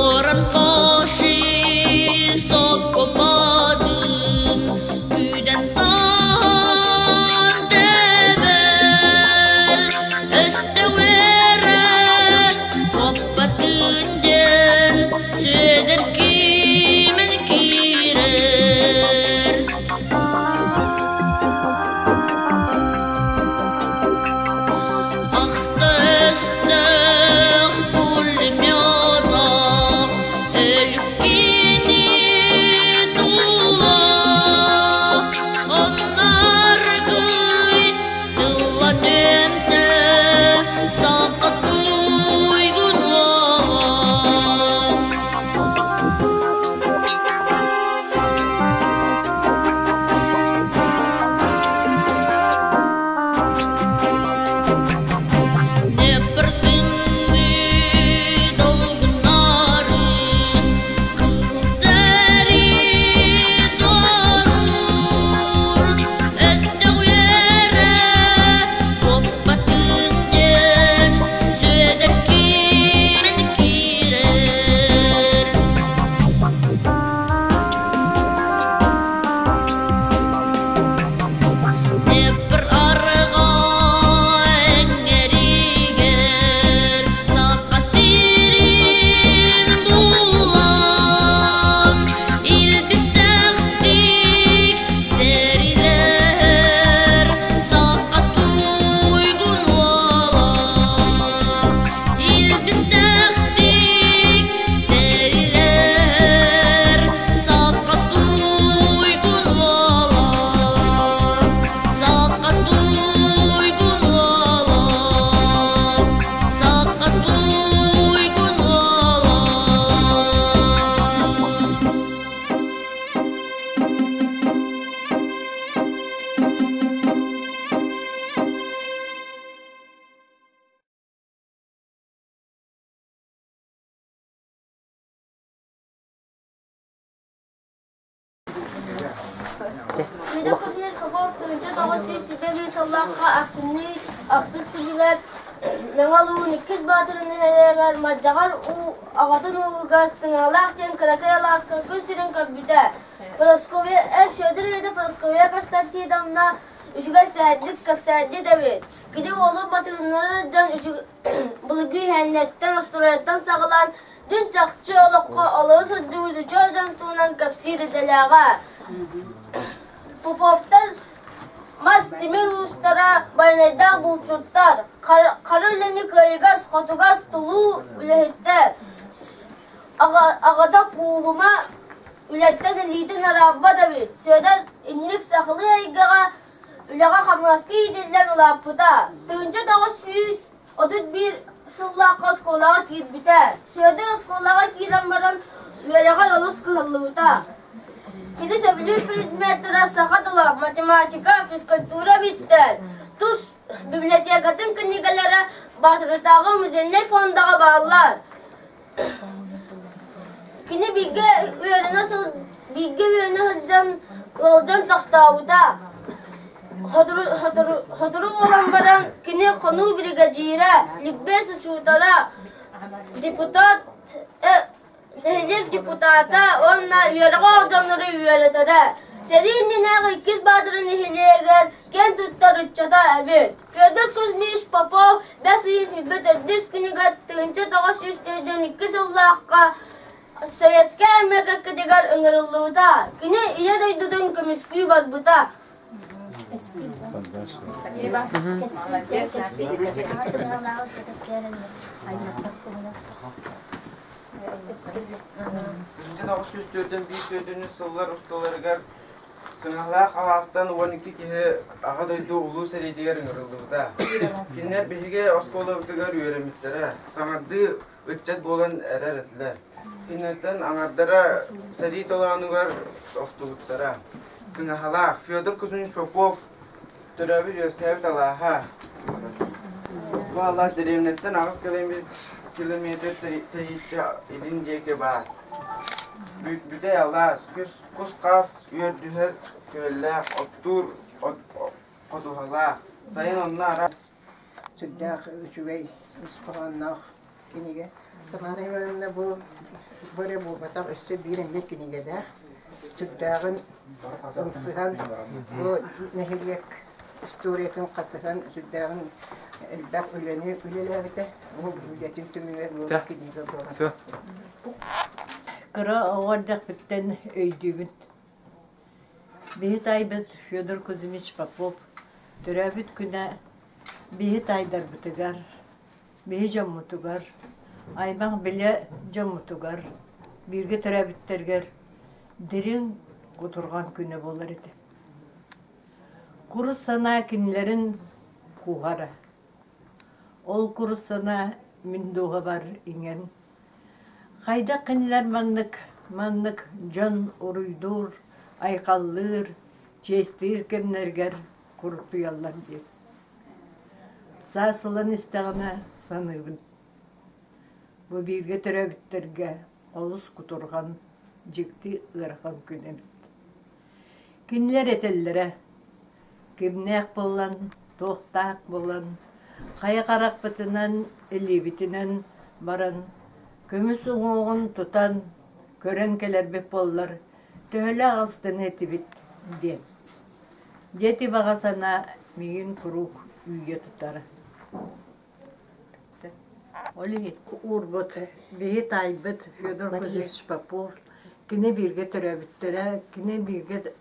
Орон фашист оккупатын күүдэн таһан тэбэр, өстөҕүөрэ хоппатын диэн Сүөдэр киимин киирэр. Ахта-өстөөх пулемета өлүк кини тула, оннаргый сылла түмтэ саха туйгун уола. Днепр тымныы долгуннарын кыһыл сэрии туоруур, өстөөх үөрэ куоппатын диэн Сүөдэр киирэн киирэр. Днепр арҕаа эҥэригэр Саха сирин булан, илбистээхтик сэриилэһэр Саха туйгун уола. Илбистээхтик сэриилэһэр Саха туйгун уола. Саха туйгун уола. Саха туйгун уола. Сүдү Кузьмин Попов 1991 сыллаахха ахсынньы ахсыс күнүгэр Мэҥэ улууһун иккис баатырын нэһилиэгэр Мадьаҕар уу аҕатын ууһугар Сыҥаһалаах диэн кыракый алааска күн сирин көрбүтэ. Прасковья Эр Федор ийэтэ Прасковья Константиновна үчүгэй сэһэрдик кэпсээддит эбит. Кини уолун батыһыннарар дьон былыргы үһээннэртэн, остуруйаттан саҕалаан дьин-чахчы олоххо олоро сылдьыбыт үтүө дьон туһунан кэпсиир идэлээҕэ. Поповтар мас тимир уустара, байанайдаах булчуттар, хара үлэни кыайыгас, хотугас, тулуу үлэһиттэр. Аҕата Кууһума үлэттэн илиитин араарбат эбит. Сүөдэр инник сахалыы эйгэҕэ үлэҕэ-хамнаска иитиллэн улааппыта. 1931 сыллаахха оскуолаҕа киирбитэ. Сүөдэр оскуолаҕа киирэн баран үөрэҕэр олус кыһаллыбыта. Кини сөбүлүүр предметтэрэ саха тыла, математика, физкультура эбиттэр. Тус библиотекатын кинигэлэрэ Баатырытааҕы музейнай фондаҕа бааллар. Кини бииргэ үөрэнэ сыл бииргэ үөрэнэ сылдьан ыалдьан тохтообута. Сотору, сотору, сотору буолан баран кини хонуу биригэдьиирэ, ликбез учуутала, депутат, нэһилиэк депутата уонна үөрэҕи дьоннору үөрэтэрэ. Сэрии иннинээҕи иккис Баатыры нэһилиэгэр киэн туттар ыччата эбит. Федор Кузьмич Попов бэс ыйын сүүрбэ төрдүс күнүгэр 1942 сыллаахха Советскай Армия кэккэтигэр ыҥырыллыбыта. Кини Ийэ дойдутун көмүскүү барбыта. 1904 төрдүнү сыллар усталарыгар Сыҥаһалаах алаастан 12 киһи Аҕа дойду Улуу сэриитигэр ыҥырыллыбыта. Кинилэр биһиги оскуолабытыгар үөрэммиттэрэ, саҥардыы ыччат буолан эрэр этилэр. Кинилэртэн аҥардара сэрии толоонугар охтубуттара. Сыҥаһалаах Федор Кузьмич Попов төрөөбүт-үөскээбит алааһа. Бу алаас дэриэбинэттэн 8 километр тэйиччи илин диэки баар. Бүтэй алаас, кус-хаас үөрдүһэр күөллээх, оттуур ходуһалаах, сайын онно араас Сүрдээх үчүгэй ис хоһоонноох. Кинигэ. Тамара Ивановна бу бу эрэ буолбатах, өссө биир эмиэ кинигэлээх. Сүрдээҕин ылсыһан, бу нэһилиэк историятын хасыһан сүрдээҕин элбэх үлэни үлэлээбитэ. Ол үлэтин түмүгэр бу кинигэ буолан Кыра оҕо эрдэхпиттэн өйдүүбүн. Биһи таайбыт Федор Кузьмич Попов төрөөбүт күнэ биһи таайдарбытыгар, биһи дьоммутугар, аймах-билэ дьоммутугар, бииргэ төрөөбүттэргэр дириҥ кутурҕан күнэ буолар этэ. Курус санаа кинилэрин кууһара. Ол курус санаа мин дууһабар иҥэн, хайдах кинилэр маннык, маннык дьон уруйдуур, айхаллыыр, чиэстиир кэмнэригэр курутуйаллар диэн. Саас ылан истэҕинэ саныыбын, бу бииргэ төрөөбүттэргэ олус кутурҕан, дьикти ыарахан күн эбит. Кинилэр этэллэрэ: кимнээх буолан, туохтаах буолан, хайа харахпытынан, илиибитинэн баран, көмүс уҥуоҕун тутан, көрөн кэлэрбит буоллар, төһөлөөх астыныа этибит диэн. Дьэ ити баҕа санаа миигин куруук үүйэ тутара. Ол иһин уурбут биһи таайбыт Федор Кузьмич Попов кини бииргэ төрөөбүттэрэ, кини бииргэ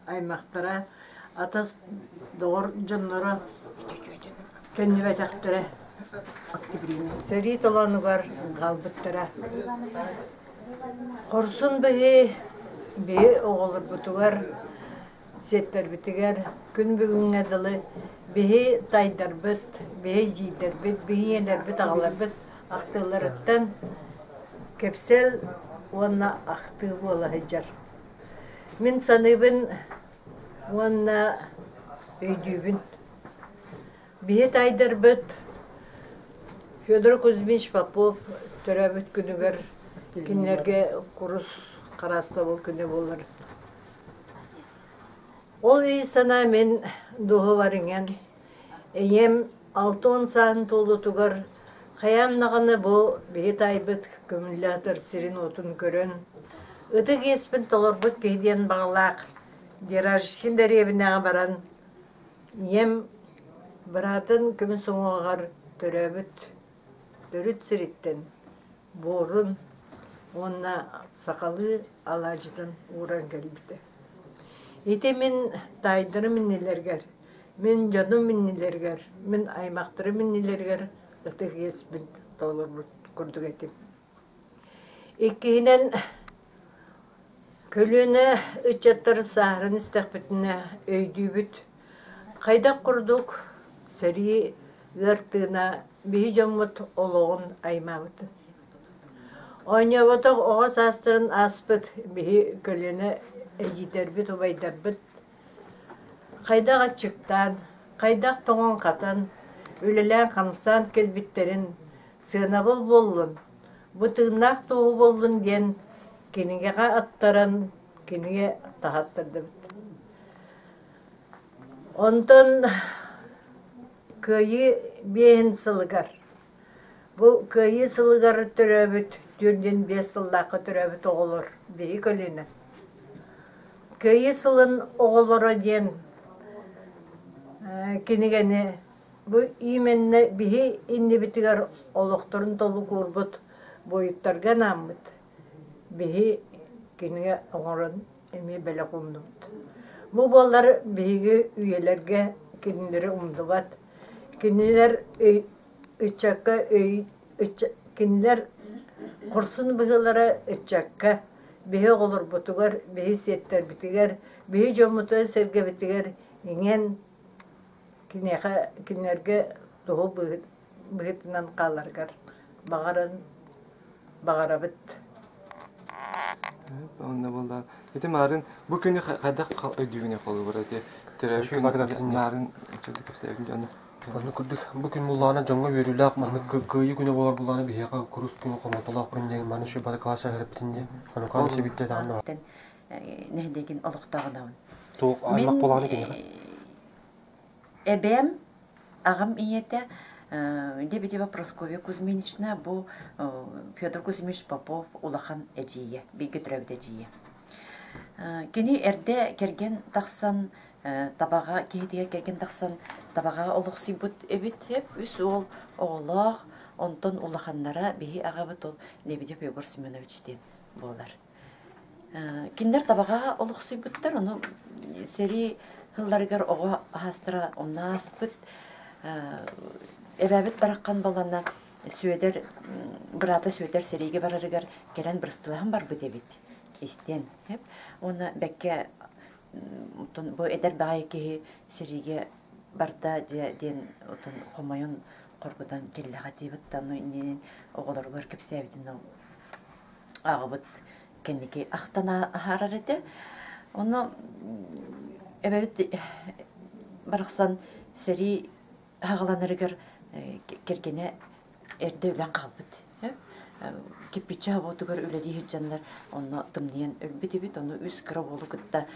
аймахтара, атас доҕор дьонноро төннүбэтэхтэрэ. Сэрии толоонугар хаалбыттара. Хорсун быһыы биһи оҕолорбутугар сиэттэрбитигэр күн бүгүҥҥэ дылы биһи тайдарбыт, биһи эдьиийдэрбит, биһи ийэлэрбит, аҕаларбыт ахтыыларыттан кэпсэл уонна ахтыы буола сылдьар. Мин саныыбын уонна өйдүүбүн. Биһи таайдарбыт Федор Кузьмич Попов төрөөбүт күнүгэр кинилэргэ курус хараастабыл күнэ буолар. Ол өй-санаа мин дууһабар иҥэн, ийэм 60 сааһын туолуутугар хайаан даҕаны бу биһи таайбыт көмүллээтэр сирин-уотун көрөн, ытык иэспин толорбут киһи диэн баҕалаах Деражсин дэриэбинэҕэ баран, ийэм быраатын көмүс уҥуоҕар төрөөбүт төрүт сириттэн буорун уонна сахалыы алаадьытын ууран кэлбитэ. Ити мин таайдарым иннилэригэр, мин дьонум иннилэригэр, мин аймахтарым иннилэригэр ытык иэспин толорбут курдук этим. Иккиһинэн, көлүөнэ ыччаттар сааһыран истэхпитинэ өйдүүбүт, хайдах курдук сэрии ыар тыына биһи дьоммут олоҕун аймаабытын. Оонньооботох оҕо саастарын ааспыт биһи көлүөнэ эдьиийдэрбит, убайдарбыт хайдах аччыктаан, хайдах тоҥон-хатан, үлэлээн-хамсаан кэлбиттэрин сыанабыл буоллун, бу тыыннаах туоһу буоллун диэн кинигэҕэ аттаран кинигэ таһааттардыбыт. Онтон Кыайыы биэһин сылыгар Бу Кыайыы сылыгар төрөөбүт 45 сыллаахха төрөөбүт оҕолор биһи көлүөнэ. Кыайыы сылын оҕолоро диэн кинигэни бу именно биһи иннибитигэр олохторун толук уурбут буойуттарга анааммыт биһи кинигэ оҥорон эмиэ бэлэх ууннубут. Бу буоллар биһиги үйэлэргэ кинилэри умнубат, кинилэр ыччакка өй кинилэр хорсун быһыылара ыччакка биһи оҕолорбутугар, биһи сиэттэрбитигэр, биһи дьоммутугар-сэргэбитигэр иҥэн киниэхэ кинилэргэ туһу быһыытынан хааларыгар баҕаран баҕарабыт. Онно буолла. Ити маарын бу күнү хайдах өйдүүгүнэ холобура ити төрөөбүт маарын чөдө кэпсээбин дьону. Маннык курдук бу күн буллаҕына дьоҥҥо үөрүүлээх маннык кыайыы күнэ буолар буллаҕына биһиэхэ курус күн хомолтолоох күн диэн маны үчүгэй бары кылаас эһэрбитин диэн онукаан сибиттэ таҕанна нэһилиэгин олохтооҕунабын. Туох аймах Мин буолаҕына киниэхэ? эбээм аҕам ийэтэ Лебедева Прасковья Кузьминична бу Федор Кузьмич Попов улахан эдьиийэ, бииргэ төрөөбүт эдьиийэ. Кини эрдэ кэргэн тахсан табаҕа киһитигэр кэргэн тахсан табаҕа олохсуйбут эбит. Үс уол оҕолоох, онтон улаханнара биһи аҕабыт ол Лебедев Егор Семенович диэн буолар. Кинилэр табаҕа олохсуйбуттар, ону сэрии сылларыгар оҕо аһастара онно ааспыт. Эбээбит бараххан балана Сүөдэр, быраата Сүөдэр сэриигэ барарыгар кэлэн бырыстылаһан барбыт эбит истэн. Уонна бэккэ бу эдэр баҕайы киһи сэриигэ барда диэн хомойон хоргутан кэллэҕэ диэбит да ону иннинэн оҕолоругар кэпсээбитин аҕабыт кэнники ахтан аһаарар этэ. Ону эбэбит барахсан сэрии аҕаланарыгар кэргэнэ эрдэ өлөн хаалбыт. Кирпиччэ собуотугар үлэлии сылдьаннар онно тымныйан өлбүт эбит. Ону үс кыра уолу кытта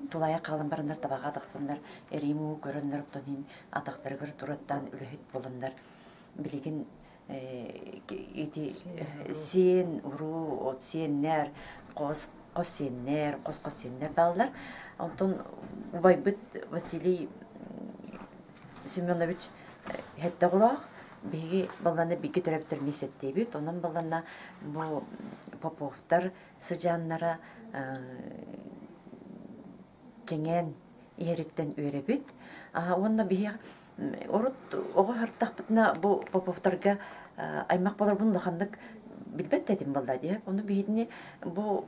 тулаайах хаалан бараннар табаҕа тахсаннар эрии-муу көрөннөр оттон иһин атахтарыгар тураттаан үлэһит буоланнар билигин ити сиэн уруу от сиэннэр хос хос сиэннэр хос хос сиэннэр бааллар. Онтон убайбыт Василий Семенович сэттэ оҕолоох. Биһиги балланы бииргэ төрөөбүттэр миэсэттиибит. Онон баллана бу Поповтар сыдьааннара кэҥээн иһэриттэн үөрэбит. Уонна биһиэх урут оҕо сырыттахпытына бу Поповтарга аймах буоларбын улаханнык билбэт да этим буолла дии. Ону биһигини бу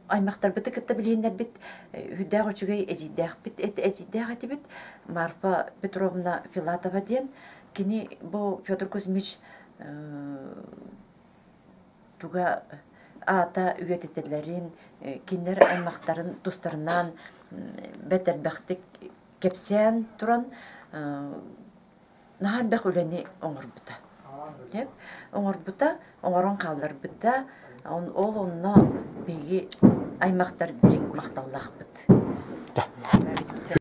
аймахтарбыты кытта билиһиннэрбит үрдээх үчүгэй эдьиийдээхпит эдьиийдээх этибит Марфа Петровна Филатова диэн. Кини бу Федор Кузьмич туга аата үйэтитэллэрин, кинилэр аймахтарын тустарынан бэрт элбэхтик кэпсээн туран наһаа элбэх үлэни оҥорбута. Оҥорбута, оҥорон хаалларбыта. Ол онно биһиги аймахтар дириҥ махталлаахпыт.